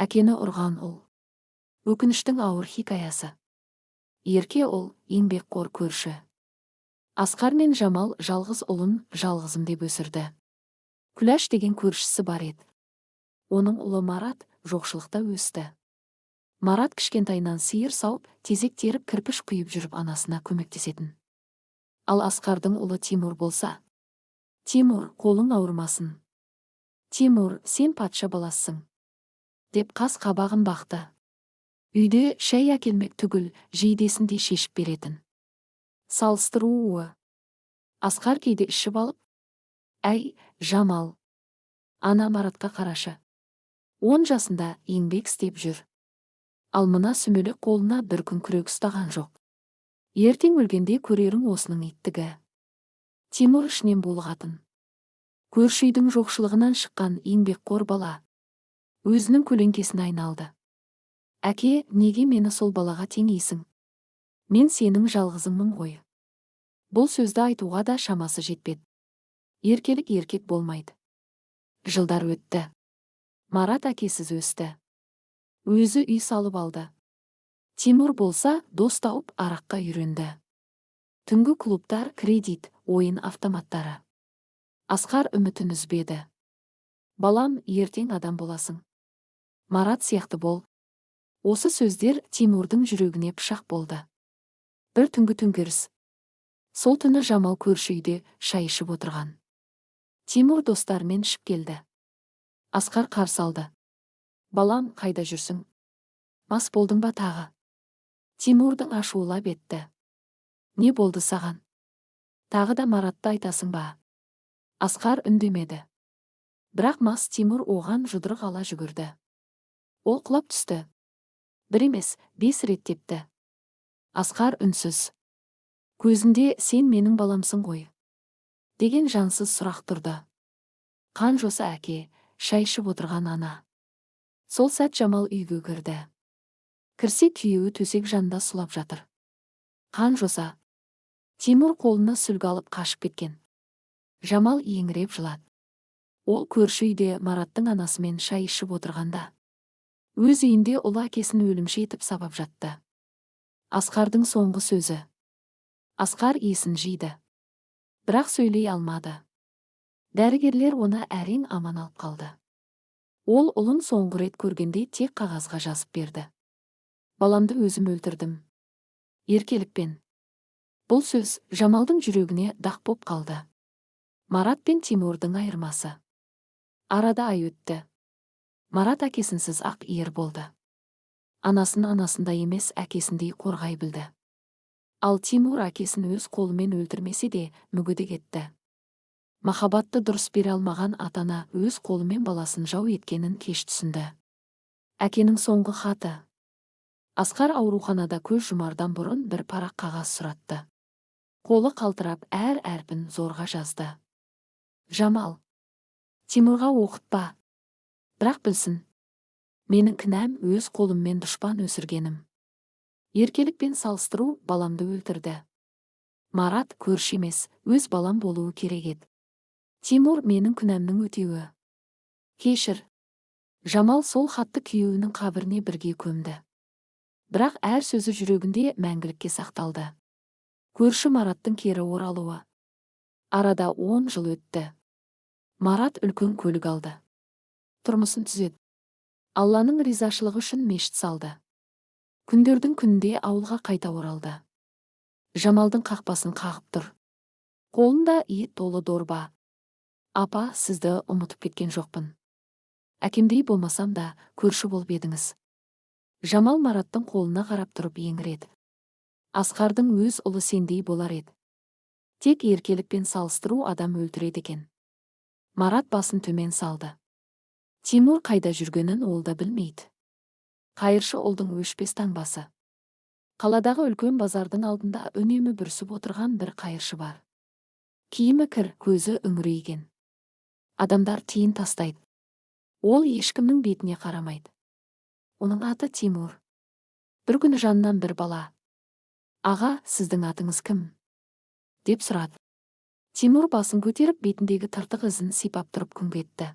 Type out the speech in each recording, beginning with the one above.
Әкені ұрған ұл. Өкініштің ауыр хикаясы. Ерке ұл, еңбекқор көрші. Асқар мен Жамал жалғыз ұлын жалғызым деп өсірді. Күләш деген көршісі бар еді. Оның ұлы Марат жоқшылықта өсті. Марат кішкентайынан сиыр сауып, тезек теріп, кірпіш құйып жүріп анасына көмектесетін. Ал Асқардың ұлы Тимур болса: «Тимур, қолың ауырмасын. Тимур, сен патша баласысың», – деп қас қабағын бақты. Үйде шәй әкелмек түгіл, жейдесін де шешіп беретін. Салыстыру. Асқар кейде ішіп алып: «Әй, Жамал, ана Маратқа қарашы. 10 жасында еңбек істеп жүр. Ал мына сүмелек қолына бір күн күрек ұстаған жоқ. Ертең өлгенде көрерің осының иттігі». Тимур ішінен булығатын. Көрші үйдің жоқшылығынан шыққан еңбекқор бала өзінің көлеңкесіне айналды. «Әке, неге мені сол балаға теңейсің? Мен сенің жалғызыңмын ғой». Бұл сөзді айтуға да шамасы жетпеді. Еркелік еркек болмайды. Жылдар өтті. Марат әкесіз өсті. Өзі үй салып алды. Тимур болса, дос тауып, араққа үйренді. Түнгі клубтар, кредит, ойын автоматтары. Асқар үмітін үзбеді. «Балам, ертең адам боласың. Марат сияқты бол». Осы сөздер Тимурдың жүрегіне пышақ болды. Бір түнгі төңкеріс. Сол түні Жамал көрші үйде шай ішіп отырған. Тимур достарымен ішіп келді. Асқар қарсы алды. «Балам, қайда жүрсің? Мас болдың ба тағы?» Тимурдың ашуы лап етті. «Не болды саған? Тағы да Маратты айтасың ба?» Асқар үндемеді. Бірақ мас Тимур оған жұдырық ала жүгірді. Ол құлап түсті. Бір емес, бес рет тепті. Асқар үнсіз. Көзінде «Сен менің баламсың ғой» деген жансыз сұрақ тұрды. Қан жоса әке, шай ішіп отырған ана. Сол сәт Жамал үйге кірді. Кірсе, күйеуі төсек жанында сұлап жатыр. Қан жоса. Тимур қолына сүлгі алып қашып кеткен. Жамал еңіреп жылады. Ол көрші үйде Мараттың анасымен шай ішіп отырғанда, өз үйінде ұлы әкесін өлімші етіп сабап жатты. Асқардың соңғы сөзі. Асқар есін жиды. Бірақ сөйлей алмады. Дәрігерлер оны әрең аман алып қалды. Ол ұлын соңғы рет көргенде тек қағазға жазып берді: «Баламды өзім өлтірдім. Еркелікпен». Бұл сөз Жамалдың жүрегіне дақ боп қалды. Марат пен Тимурдың айырмасы. Арада ай өтті. Марат әкесінсіз ақ ер болды. Анасын анасындай емес, әкесіндей қорғай білді. Ал Тимур әкесін өз қолымен өлтірмесе де, мүгедек етті. Махаббатты дұрыс бере алмаған ата-ана өз қолымен баласын жау еткенін кеш түсінді. Әкенің соңғы хаты. Асқар ауруханада көз жұмардан бұрын бір парақ қағаз сұратты. Қолы қалтырап, әр әрпін зорға жазды. «Жамал, Тимурға оқытпа. Бірақ білсін. Менің кінәм өз қолыммен дұшпан өсіргенім. Еркелікпен салыстыру баламды өлтірді. Марат көрші емес, өз балам болуы керек еді. Тимур менің күнәмнің өтеуі. Кешір». Жамал сол хатты күйеуінің қабіріне бірге көмді. Бірақ әр сөзі жүрегінде мәңгілікке сақталды. Көрші Мараттың кері оралуы. Арада 10 жыл өтті. Марат үлкен көлік алды. Тұрмысын түзеді. Алланың ризашылығы үшін мешіт салды. Күндердің күнінде ауылға қайта оралды. Жамалдың қақпасын қағып тұр. Қолында ет толы дорба. «Апа, сізді ұмытып кеткен жоқпын. Әкемдей болмасам да, көрші болып едіңіз». Жамал Мараттың қолына қарап тұрып еңіреді. «Асқардың өз ұлы сендей болар еді. Тек еркелікпен салыстыру адам өлтіреді екен». Марат басын төмен салды. Тимур қайда жүргенін ол да білмейді. Қайыршы ұлдың өшпес таңбасы. Қаладағы үлкен базардың алдында үнемі бүрісіп отырған бір қайыршы бар. Киімі кір, көзі үңірейген. Адамдар тиын тастайды. Ол ешкімнің бетіне қарамайды. Оның аты Тимур. Бір күні жанынан бір бала: «Аға, сіздің атыңыз кім?» – деп сұрады. Тимур басын көтеріп, бетіндегі тыртық ізін сипап тұрып күңк етті: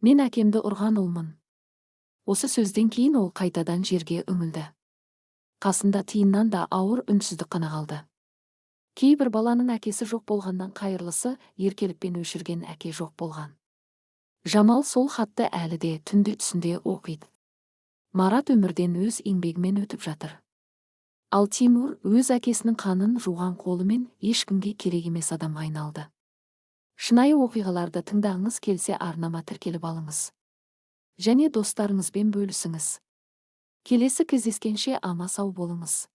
«Мен әкемді ұрған ұлмын». Осы сөзден кейін ол қайтадан жерге үңілді. Қасында тиыннан да ауыр үнсіздік қана қалды. Кейбір баланың әкесі жоқ болғаннан қайырлысы еркелікпен өшірген әке жоқ болған. Жамал сол хатты әлі де түнде түсінде оқиды. Марат өмірден өз еңбегімен өтіп жатыр. Ал Тимур өз әкесінің қанын жуған қолымен ешкімге керек емес адамға айналды. Шынайы оқиғаларды тыңдағыңыз келсе, арнама тіркеліп алыңыз. Және достарыңызбен бөлісіңіз. Келесі кездескенше аман сау болыңыз.